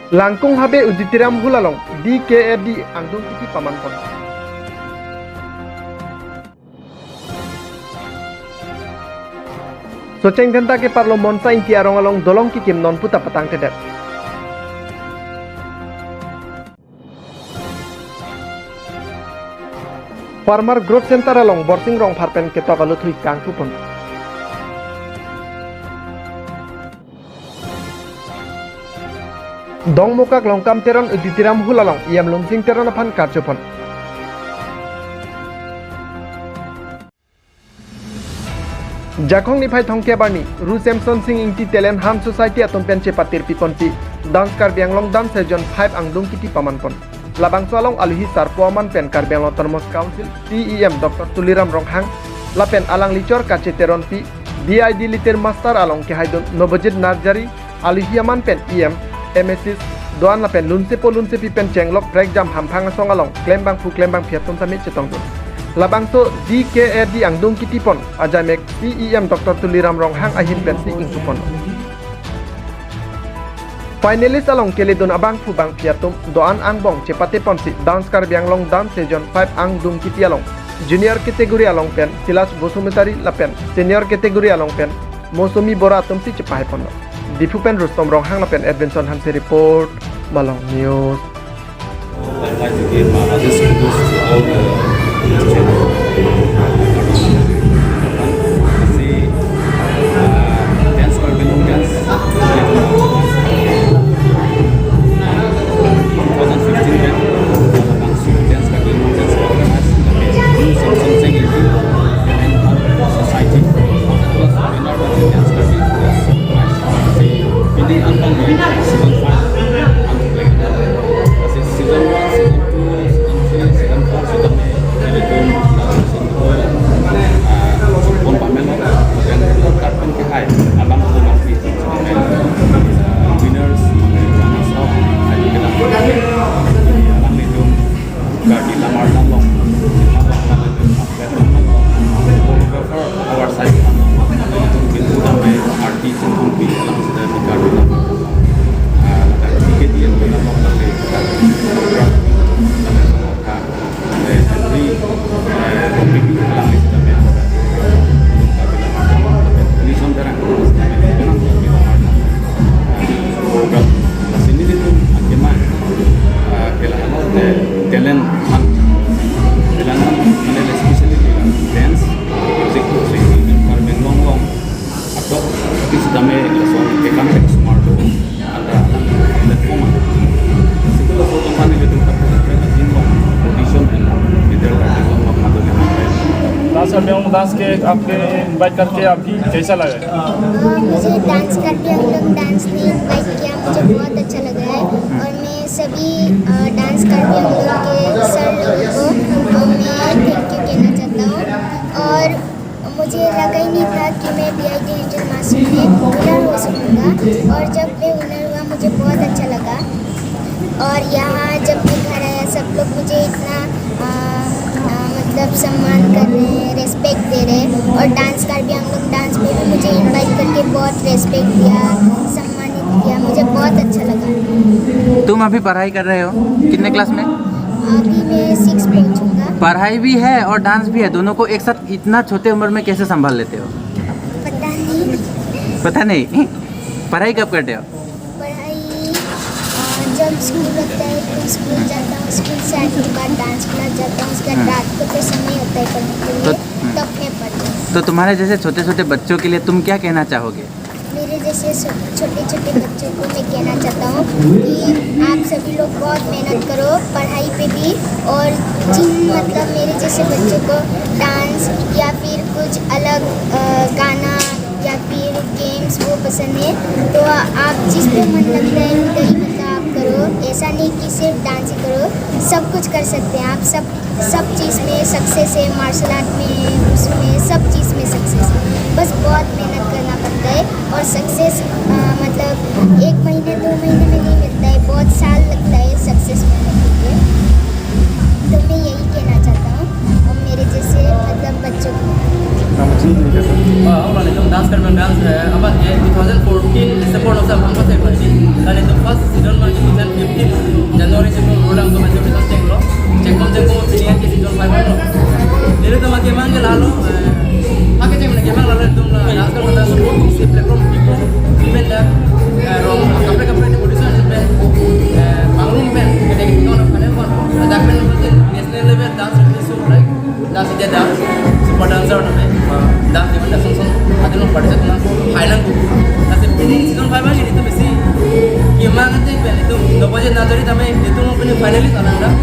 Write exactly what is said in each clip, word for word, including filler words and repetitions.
Langkung Habe Auditorium Hall along D K A D angdung kiti paman pon. Socheng Dhenta keparlo Monsa Ingti arong along dolong kikim non puta patangtedet. Farmer Growth Center along Borsing Rongphar pen ketok alu thui kangpu pon. Dongmukak Longkam Teron Auditorium Hall along E M Lunsing Teron aphan karcho pon. Jakhong niphai thomkep arni Ru Semson Sing Ingti Talent Hunt Society atum pen chepatirpi ponsi Dance Karbi Anglong Dance Season five angdung kiti paman pon. Labangso along aluhi sarpo aman pen Karbi Anglong Autonomous Council C E M Doctor Tuliram Ronghang lapen alangli chor Kache Teronpi, B I D Litir Master along kehaidun Nobojit Narjari, aluhi aman pen E M, M S Cs, do-an lapen lunsepo lunsepi pen chenglok prekjam hamphang asong along klembangphu klembangphi atum tame chetongdun. Labangso D K A D angdung kiti pon ajaimek C E M Doctor Tuliram Ronghang ahin pensi ingpu pon. Finalist along keledun abangphu bangphi atum do-an angbong chepate ponsi Dance Karbi Anglong Dance Season five angdung kiti along Junior category along pen Silas Basumatary lapen Senior category along pen Mosumi Bora atumsi chepahai ponlo. Diphu pen Rustom Ronghang lapen Edwinson Hanse report, Malong News. I'd like to give my others kudos to all the children. See, uh, dance Karbi Anglong dance. Two thousand fifteen pen, Dance Karbi Anglong dance organized. Ru Semson Sing Ingti Talent Hunt Society. First was winner was dance Karbi Anglong. Pini angbong season five. Season one, season two, season three, season four, season eight, season nine, season twelve, ah, pon pamelo, dan karpen kehai, abang tu masih, ah, winners, runners up, ayu kita, alanglitum, Karbi Lamar Lamlong, Lamlong, Lamlong, Choreographer our side, pintu damai arti chungkung pi alang sida mikar bilang. Ah, ladak tiga dia bilang mau pakai choreograph, eh, sendiri, eh, kopi alang sida mikar bilang. Ini saudara, kenapa bilang program sini itu akhirnya, eh, kailangan, eh, talent hunt. Kailangan, mana especially dance, music, music, Karbi Anglong long. Atau kita sedang langsung ke kan sumar tu ada platform. Situ langsung company itu tak ada audition and middle Karbi Anglong long madu ni. Dance करबी एंगलोंग डांस के आपके इनवाइट करके आपकी कैसा लगा? अ, मुझे डांस करबी एंगलोंग डांस ने इनवाइट किया, मुझे बहुत अच्छा लगा है। और मैं सभी, अ, डांस करबी एंगलोंग के सर लोगों को, अ, मैं थैंक यू कहना चाहता हूँ। और मुझे लगा ही नहीं था कि मैं B I D Little Master में विनर हो सकूँगा, और जब मैं विनर हुआ, मुझे बहुत अच्छा लगा। और यहाँ जब मैं घर आया, सब लोग मुझे इतना, अ, अ, मतलब, सम्मान कर रहे हैं, रिस्पेक्ट दे रहे हैं। और डांस करबी एंगलोंग डांस में भी मुझे इनवाइट करके बहुत रिस्पेक्ट दिया, सम्मानित किया। मुझे बहुत अच्छा लगा। तुम अभी पढ़ाई कर रहे हो, कितने क्लास में? अभी मैं सिक्स पहुँचूंगा। पढ़ाई भी है और डांस भी है, दोनों को एक साथ इतना छोटे उम्र में कैसे संभाल लेते हो? पता नहीं। पता नहीं? पढ़ाई कब करते हो? पढ़ाई, अ, जब स्कूल लगता है तो स्कूल जाता हूँ, स्कूल से आने के बाद डांस क्लास जाता हूँ, उसके बाद हम्म। रात को तो समय होता है पढ़ने के लिए, तो, हम्म। तब मैं पढ़ती हूँ। तो तुम्हारे जैसे छोटे-छोटे बच्चों के लिए तुम क्या कहना चाहोगे? मेरे जैसे छो-, छोटे-छोटे बच्चों को मैं कहना चाहता हूँ कि आप सभी लोग बहुत मेहनत करो पढ़ाई पे भी, और जिन, मतलब, मेरे जैसे बच्चों को डांस या फिर कुछ अलग, अ, गाना या फिर गेम्स वो पसंद है, तो आप जिस पे मन लगता है, उधर ही, मतलब, आप करो। ऐसा नहीं कि सिर्फ डांस ही करो, सब कुछ कर सकते हैं आप। सब, सब चीज़ में सक्सेस है, मार्शल आर्ट में, उसमें, सब चीज़ में सक्सेस है। बस बहुत मेहनत करना पड़ता है, और सक्सेस, अ, मतलब, एक महीने, दो महीने में नहीं मिलता है, बहुत साल लगता है सक्सेस मिलने के लिए। तो मैं यही कहना चाहता हूँ, और मेरे जैसे, मतलब, बच्चों को। Ang chini ke? Ah, ako lang itong dance Karbi Anglong dance, eh, apa, eh, two thousand fourteen December no sa ang first ever ni. Dan itong first season mo itong Nelitum akemang ke lalo, eh, akecheng akemang lalo, itum la dance kar kata support si platform pipo, even dak, eh, rong kaprek kaprek ni producer pen, eh, pangrum pen, kede kita na pada kon, ada pen national level dance show, like, dance India dance, super dancer name, eh, dance event dance song, ada nang participate na, final ko. Lasi pining season five ini itum isi, kemang ante pen itum, dopo je na jari tame itum pini finalist alang dak,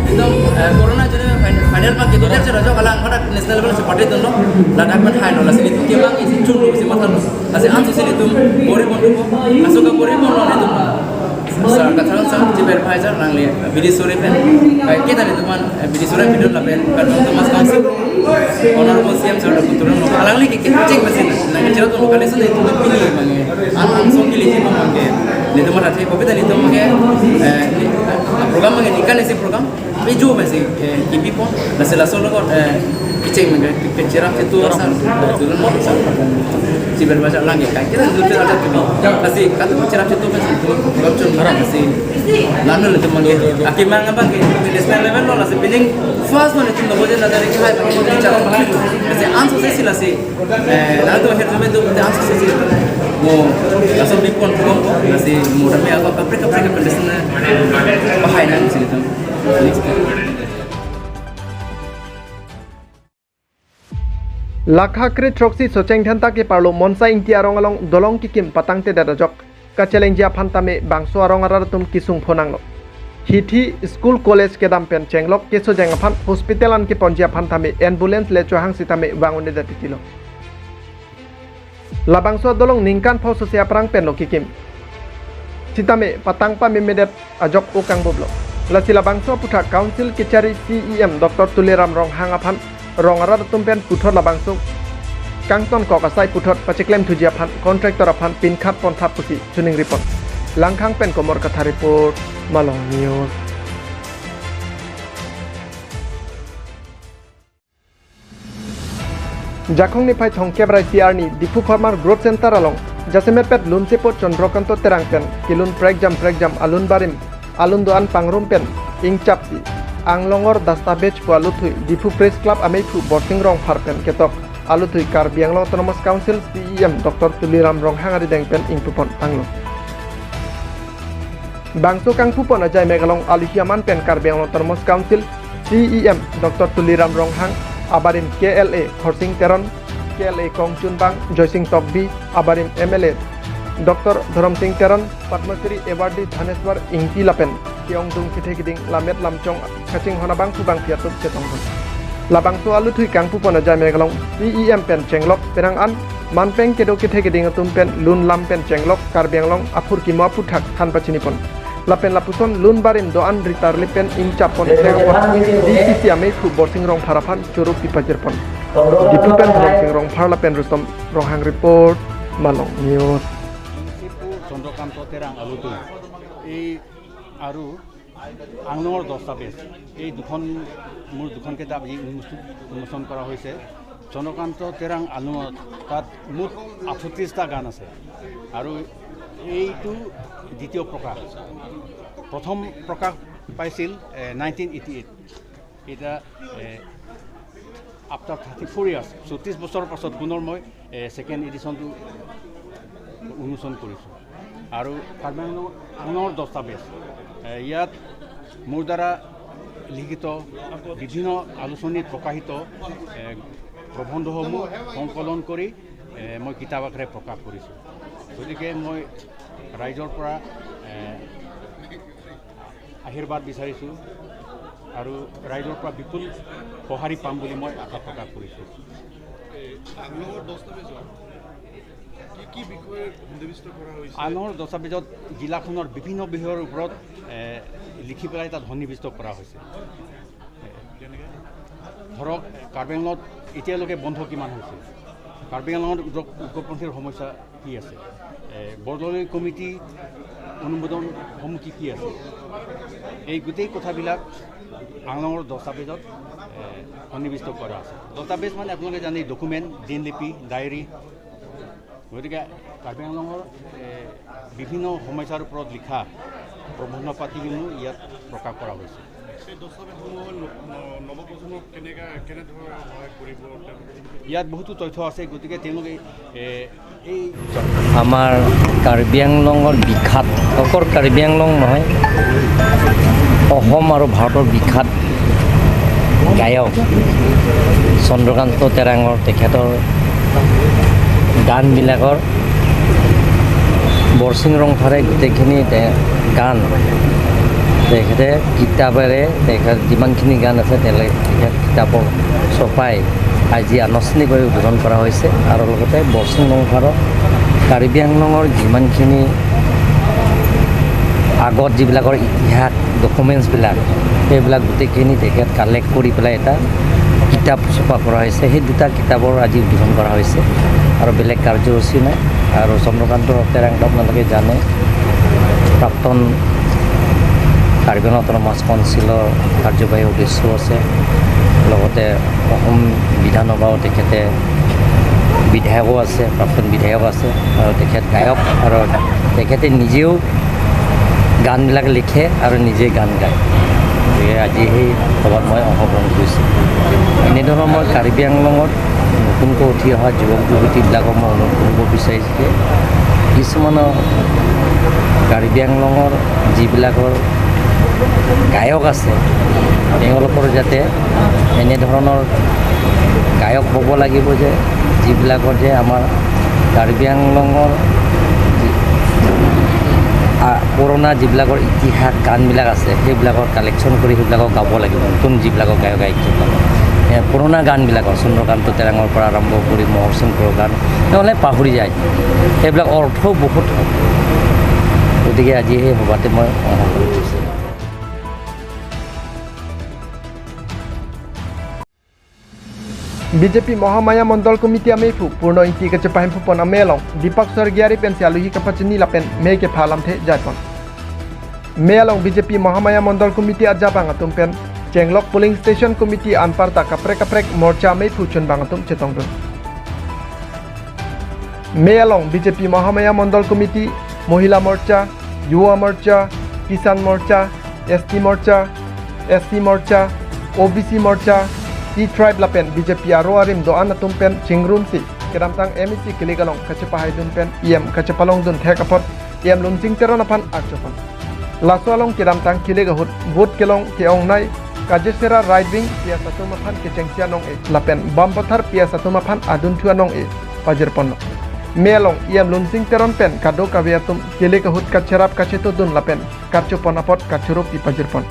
itum, eh, corona jari final, final ma kedo dak jara jok alang pada national level si party dunlo, ladak pen hai lo, lasi itum kemang isi chun lo, isi matha lo. Lasi anso si itum bor-i pon lo, laso kabor-i pon lo itum. Sir, katharan sir, chiber phai sir, nangli bidi sore pen. Kai kita itum man, eh, bidi sore video lapen, kan Thomas Council, Honorable C M sir, Doctor Tuliram, alangli ke kecheng mesin, nang kechera tu lokal isun itum pini mane, an an song kili ji mane, itum mata the, kopita itum mane, eh, ni, program mane, ikan isi program, Peju masi, eh, kipi pon, lasi laso lo kon, eh, kecheng mane, ke, kecherap chitu asal, eh, turun mo asal. Chiber baca lagi, kai kita dulu ada kipi. Lasi kata kecherap chitu masi, gotchun marah masi. Lalu itu mane, akemang abang ke, national level lo, lasi pining first mane itum dopo je na jari ke hai, mane, kecherap. Lasi anso si lasi, eh, lalu tu akhir sampai tu, anso si, mo, langsung di pon pon, lasi mo dame apa, kaprek kaprek kaprek sini, pahai nang sini tu. Lakha kre throksi Socheng Dhenta keparlo Monsa Ingti arong along dolong kikim patangtedet ajok kachelengji aphan tame bangso arong arat atum kesung phonanglo. Hithi school college kedam pen chenglok kesojeng aphan hospital an keponji aphan tame ambulance le chohang sitame vang un-edet titilo. Labangso adolong ningkan pho sose aphrang penlo kikim. Sitame patang pamemedet ajok o kangboblo. Lasi labangso aputhak Council kechari C E M Doctor Tuliram Ronghang aphan rong arat atum pen puthot labangso kangtonkok asai puthot pacheklem thuji aphan contractor aphan pinkhat pontha pusi chuning ripon. Langkhang pen Komor Kathar report, Malong News. Jakhong niphai thomkep ra isi arni Diphu Farmer Growth Center along jasemet pet lunsepo Chandrakanta Terang pen kelun prekjam prekjam alun barim alun do-an pangrum pen ingchapsi Anglongor Dastabej pu aluthui Diphu Press Club ameiphu Borsing Rongphar pen ketok aluthui Karbi Anglong Autonomous Council C E M Doctor Tuliram Ronghang arideng pen ingpupon tanglo. Bangso kangpupon ajai mek along aluhi aman pen Karbi Anglong Autonomous Council C E M Doctor Tuliram Ronghang, abarim K L A Khorsing Teron, K L A Kongchunbang Joysing Tokbi, abarim M L A Doctor Dhorom Sing Teron, Padma Shri Awardee Dhaneswar Ingti lapen ke-ongdung kethe keding lammet lamchong kachinghon abangphu bangphi atum chetongdun. Labangso aluthui kangpupon ajai mek along C E M pen chenglok penang an manpeng kedo kethe keding atum pen lun lam pen chenglok Karbi Anglong aphurkimo aputhak than pachinipon. Lapen lapuson lun barim do-an ritarli pen ingchappon theklongpon D C C ameiphu Borsing Rongphar aphan choro pipajirpon. Diphu pen Borsing Rongphar lapen Rustom Ronghang report, Malong News. Chandrakanta Terang aluthui. এই আৰু আংলঙৰ দস্তাবেজ, এই দুখন, মোৰ দুখন কিতাপ আজি উন্মোচন, উন্মোচন কৰা হৈছে। চন্দ্ৰকান্ত তেৰাং আলুঙত তাত মুঠ আঠত্ৰিশটা গান আছে আৰু এইটো দ্বিতীয় প্ৰকাশ। প্ৰথম প্ৰকাশ পাইছিল, এ, নাইনটিন এইটি এইট। এতিয়া, এ, আফটাৰ থাৰ্টি ফ'ৰ ইয়াৰ্ছ, চৌত্ৰিছ বছৰৰ পাছত পুনৰ মই, এ, ছেকেণ্ড এডিশ্যনটো উন্মোচন কৰিছোঁ। আৰু কাৰ্বি আংলং, আংলঙৰ দস্তাবেজ, এ, ইয়াত মোৰ দ্বাৰা লিখিত বিভিন্ন আলোচনীত প্ৰকাশিত, এ, প্ৰবন্ধসমূহ সংকলন কৰি, এ, মই কিতাপ আকাৰে প্ৰকাশ কৰিছোঁ। গতিকে মই ৰাইজৰ পৰা, এ, আশীৰ্বাদ বিচাৰিছোঁ আৰু ৰাইজৰ পৰা বিপুল সঁহাৰি পাম বুলি মই আশা প্ৰকাশ কৰিছোঁ। এই আংলঙৰ দস্তাবেজত কি কি বিষয়ে সন্নিৱিষ্ট কৰা হৈছে? আংলঙৰ দস্তাবেজত জিলাখনৰ বিভিন্ন বিষয়ৰ ওপৰত, এ, লিখি পেলাই তাত সন্নিৱিষ্ট কৰা হৈছে। যেনেকে? ধৰক, কাৰ্বি আংলঙত এতিয়ালৈকে বন্ধ কিমান হৈছে, কাৰ্বি আংলঙত উগ্ৰ-, উগ্ৰপন্থীৰ সমস্যা কি আছে, এ, বৰদলৈ কমিটি অনুমোদনসমূহ কি কি আছে, এই গোটেই কথাবিলাক আংলঙৰ দস্তাবেজত, এ, সন্নিৱিষ্ট কৰা আছে। দস্তাবেজ মানে আপোনালোকে জানে, ডকুমেণ্ট, দিনলিপি, ডায়েৰী। গতিকে কাৰ্বি আংলঙৰ, এ, বিভিন্ন সমস্যাৰ ওপৰত লিখা প্ৰবন্ধ পাতিসমূহ ইয়াত প্ৰকাশ কৰা হৈছে। এই দস্তাবেজসমূহে ন-, ন-, নৱপ্ৰজন্মক কেনেকা, কেনেধৰণৰ সহায় কৰিব তেওঁলোকে? ইয়াত বহুতো তথ্য আছে, গতিকে তেওঁলোকে, এ, এই আমাৰ কাৰ্বি আংলঙৰ বিখ্যাত, অকল কাৰ্বি আংলং নহয়, অসম আৰু ভাৰতৰ বিখ্যাত গায়ক চন্দ্ৰকান্ত তেৰাঙৰ, তেখেতৰ গানবিলাকৰ বৰসিং ৰংফাৰে গোটেইখিনি তে-, গান তেখেতে কিতাপেৰে, তেখেত যিমানখিনি গান আছে, তেলে-, তেখেত কিতাপৰ চপাই আজি আনুষ্ঠানিকভাৱে উদ্বোধন কৰা হৈছে। আৰু লগতে বৰসিং ৰংফাৰৰ কাৰ্বি আংলঙৰ যিমানখিনি আগত যিবিলাকৰ ইতিহাস, ডকুমেণ্টছবিলাক, সেইবিলাক গোটেইখিনি তেখেত কালেক্ট কৰি পেলাই এটা কিতাপ চপা কৰা হৈছে। সেই দুটা কিতাপৰ আজি উদ্বোধন কৰা হৈছে আৰু বেলেগ কাৰ্যসূচী নাই। আৰু চন্দ্ৰকান্ত তেৰাংতো আপোনালোকে জানে, প্ৰাক্তন কাৰ্বি আংলং অট'নমাছ কাউন্সিলৰ কাৰ্যবাহী সদস্য আছে, লগতে অসম বিধানসভাও তেখেতে বিধায়কো আছে, প্ৰাক্তন বিধায়ক আছে আৰু তেখেত গায়ক আৰু তেখেতে নিজেও গানবিলাক লিখে আৰু নিজে গান গায়। গতিকে আজি সেই সভাত মই অংশগ্ৰহণ কৰিছোঁ। এনেধৰণৰ মই কাৰ্বি আংলঙত নতুনকৈ উঠি অহা যুৱক যুৱতীবিলাকক মই অনুৰোধ কৰিব বিচাৰিছোঁ যে কিছুমানৰ কাৰ্বি আংলঙৰ যিবিলাকৰ গায়ক আছে, তেওঁলোকৰ যাতে এনেধৰণৰ গায়ক হ'ব লাগিব যে যিবিলাকৰ যে আমাৰ কাৰ্বি আংলঙৰ যি, আ, পুৰণা যিবিলাকৰ ইতিহাস গানবিলাক আছে, সেইবিলাকৰ কালেকশ্যন কৰি সেইবিলাকক গাব লাগিব। নতুন যিবিলাকৰ গায়ক গায়িকাবিলাক, এ, পুৰণা গানবিলাকৰ, চন্দ্ৰকান্ত তেৰাঙৰ পৰা আৰম্ভ কৰি মহৰ সিং গান, নহ'লে পাহৰি যায়, সেইবিলাক অৰ্থও বহুত হয়। গতিকে আজি সেই সভাতে মই অংশগ্ৰহণ কৰিছোঁ। B J P Mahamaya Mandal Committee ameiphu Purno Ingti kachepahemphu pon amei along Deepak Swargiyari pensi aluhi kapachini lapen mei kepha alamthe jaipon. Mei along B J P Mahamaya Mandal Committee ajabang atum pen Chenglok Polling Station Committee anparta kaprek kaprek morcha ameiphu chunbang atum chetongdun. Mei along B J P Mahamaya Mandal Committee, Mohila Morcha, Yuva Morcha, Kisan Morcha, S T Morcha, S C Morcha, O B C Morcha, T Tribe lapen B J P aro arim do-an atum pen chingrumsi kedamtang M E C kilik along kachepahaidun pen E M kachepalongdun thek apot E M Lunsing Teron aphan arjupon. Laso along kedamtang kilik ahut vote kelong ke-ongnei Kajasera Right Wing P S atum aphan kechengsi anong-e lapen Bampathar P S atum aphan adunthu anong-e pajirponlo. Mei along E M Lunsing Teron pen kadokave atum kilik ahut kacherap kachetodun lapen karchupon apot kachurupi pajirpon.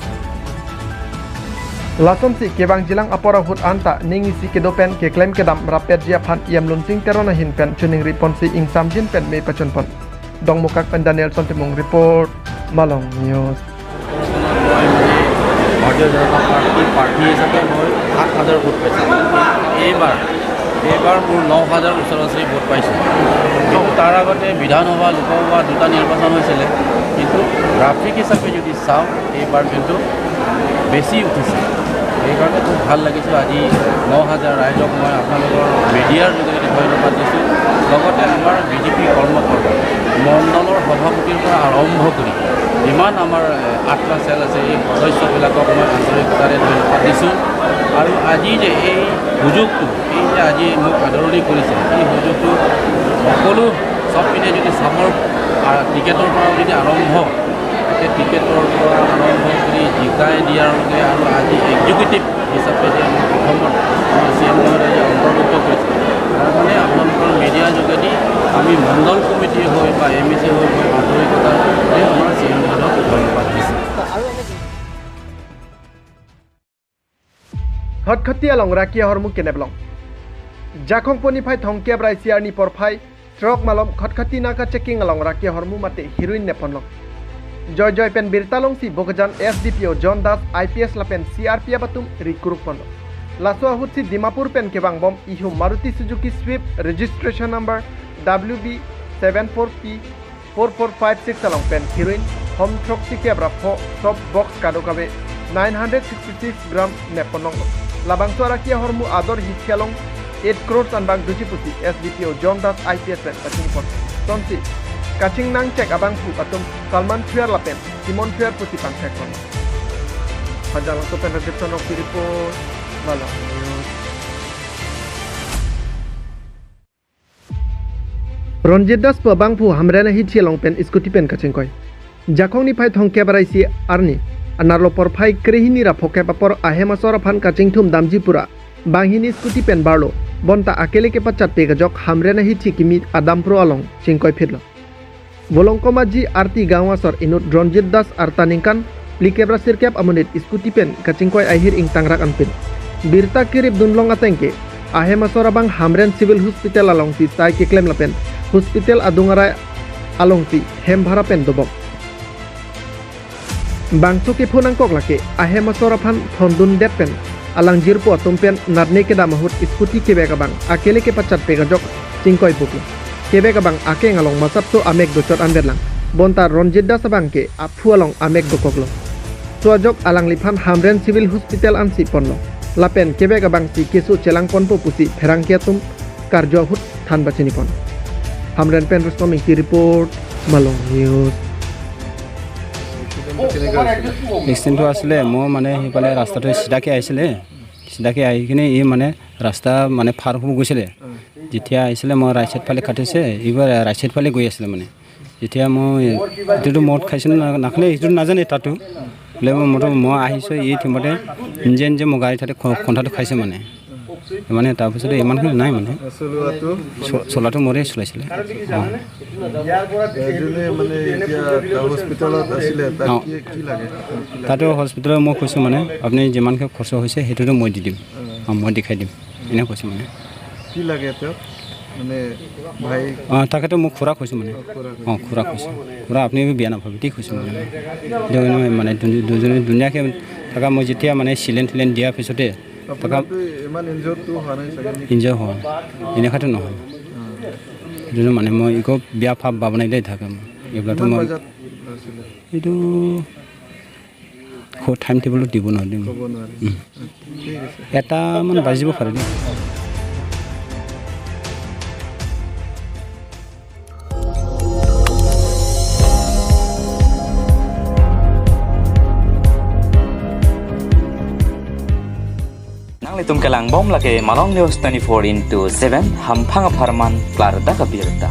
Lasonsi kevangjilang apor ahut anta ning isi kedo pen keklem kedam rappetji aphan E M Lunsing Teron ahin pen choningriponsi ingsamjin pen mei pachunpon. Dongmukak pen Danielson Timung report, Malong News. ভাৰতীয় জনতা পাৰ্টি প্ৰাৰ্থী হিচাপে মই সাত হাজাৰ ভোট পাইছোঁ। এইবাৰ, এইবাৰ মোৰ ন হাজাৰ ওচৰা ওচৰি ভোট পাইছোঁ। কিন্তু তাৰ আগতে বিধানসভা, লোকসভা দুটা নিৰ্বাচন হৈছিলে, কিন্তু গ্ৰাফিক হিচাপে যদি চাওঁ, এইবাৰ কিন্তু বেছি উঠিছে। সেইকাৰণে খুব ভাল লাগিছে। আজি ন হাজাৰ ৰাইজক মই আপোনালোকৰ মিডিয়াৰ যোগেদি ধন্যবাদ দিছোঁ। লগতে আমাৰ বি জে পি কৰ্মকৰ্তা, মণ্ডলৰ সভাপতিৰ পৰা আৰম্ভ কৰি যিমান আমাৰ, এ, আঠটা চেল আছে, এই সদস্যবিলাকক মই আন্তৰিকতাৰে ধন্যবাদ দিছোঁ। আৰু আজি যে এই সুযোগটো, এই যে আজি মোক আদৰণি কৰিছে, এই সুযোগটো সকলো চব পিনে যদি চাবৰ, আ, টিকেটৰ পৰা যদি আৰম্ভ, গতিকে টিকেটৰ পৰা আৰম্ভ কৰি জিকাই দিয়ালৈকে আৰু আজি এক্সিকিউটিভ হিচাপে যে আমাক প্ৰথমত আমাৰ চি এম মহোদয়ে যে অন্তৰ্ভুক্ত কৰিছে, তাৰ কাৰণে আপোনালোকৰ মিডিয়াৰ যোগেদি আমি মণ্ডল কমিটি হৈ বা এম ই চি হৈ মই আন্তৰিকতাৰে আমাৰ চি এম মহোদয়ক ধন্যবাদ দিছোঁ। Khatkhati along raki ahormu keneplong. Jakhong poni phai thongkep rai siarni porphai, throk malom Khatkhati Naka checking along raki ahormu mate heroin nepponlong. Joijoi pen birta longsi Bokajan S D P O John Das I P S lapen C R P F atum rikrukponlo. Laso ahutsi Dimapur pen kevangbom ihum Maruti Suzuki Swift registration number W B seven four P four four five six along pen heroin hom throksi kep ra pho sop box kadokave nine hundred sixty six gram nepponlonglo. Labangso araki ahormu ador hithi along eight crores anbak doji pusi S D P O John Das I P S pen kachinghon. Sonsi kachingnang chek abangphu atum Salman Thuyer lapen Simon Thuyer pusi pangthekpon. Bajalangso pen Rajib Sonok report, Malong News. Ronjit Das pu abangphu Hamren ahithi along pen scooty pen kachingkoi. Jakong niphai thomkep ra isi arni, anerlo porphai krehini ra phokep apor ahem asor aphan kachingthum damji pura banghini scooty pen barlo, bonta akele kepachatpek ajok Hamren ahithi kimi adampro along chingkoiphitlo. Volongkom Aji Arti Gaon asor inut Ronjit Das arta ningkan phlikep ra sirkep amonit scooty pen kachingkoi ahir ingtangrak anpin. Birta keripdunlong ateng ke ahem asor abang Hamren Civil Hospital alongsi sai keklem lapen hospital adung arai alongsi hem bhara pen dobom. Bangso kepho nangkok lake ahem asor aphan thondundet pen alang jirpo atum pen natne kedam ahut scooty kebek abang akele kepachatpek ajok chingkoibuklo. Kebek abang akeng along masapso amek dochot anvetlang, bonta Ronjit Das abang ke aphu along amek dokoklo. So ajok alangliphan Hamren Civil Hospital ansi ponlo, lapen kebek abangsi keso chelangponpo pusi pherangke atum karju ahut than pachinipon. Hamren pen Rustom Ingti report, Malong News. এক্সিডেণ্টটো আছিলে, মই মানে সেইফালে ৰাস্তাটো চিধাকে আহিছিলে, চিধাকে আহি কিনে এই মানে ৰাস্তা মানে পাৰ হ'ব গৈছিলে। যেতিয়া আহিছিলে মই ৰাইট চাইড ফালে কাটিছে, এইবাৰ ৰাইট চাইড ফালে গৈ আছিলে মানে। যেতিয়া মই এইটোতো মদ খাইছে নে না-, নাখালে এইটো নাজানে তাতো। বোলে মই মদ, মই আহিছোঁ এই টাইমতে নিজে নিজে মোৰ গাড়ী তাতে খ-, খন্থাটো খাইছে মানে। মানে তাৰপিছতে ইমানখিনি নাই মানে। চলোৱাটো? চ-, চলাটো মোৰে চলাইছিলে। ইয়াৰ পৰা এ, যোনে মানে এতিয়া তাৰ হস্পিটেলত আছিলে, তাক অ। কি, কি লাগে? তাতো হস্পিটেলত মই কৈছোঁ মানে, আপুনি যিমানখিনি খৰচ হৈছে, সেইটোতো মই দি দিম। অ। অ, মই দেখাই দিম। এনেকৈ কৈছোঁ মানে। কি লাগে তেওঁক? মানে ভাই অ, তাকেতো মই খুৰা কৈছোঁ মানে। খুৰা অ, খুৰা কৈছোঁ। খুৰা, আপুনি বেয়া নাপাব, ঠিক কৈছোঁ মানে। দুজনে মানে দুজনে ধুনীয়াকৈ থকা মই যেতিয়া মানে চিলেন তিলেন দিয়াৰ পিছতে থকা আপোনাৰতো ইমান ইনজিয়ৰটো হোৱা নাই চাগে নেকি? ইনজিয়ৰ হোৱা নাই। এনেকুৱাতো নহয়। অ। এইটো মানে মই একো বেয়া ভাৱ ভাৱ নাই দেই থাকে মোৰ। এইবিলাকতো কিমান মই বজাত আছিলে? এইটো সৌ টাইম টেবুলত দিব নোৱাৰিম। ক'ব নোৱাৰি। উম। ঠিক আছে। এটামান বাজিব পাৰে দেই। Nanglitum kelangbom lake Malong News twenty-four into seven, hamphang apharman klardak abirta.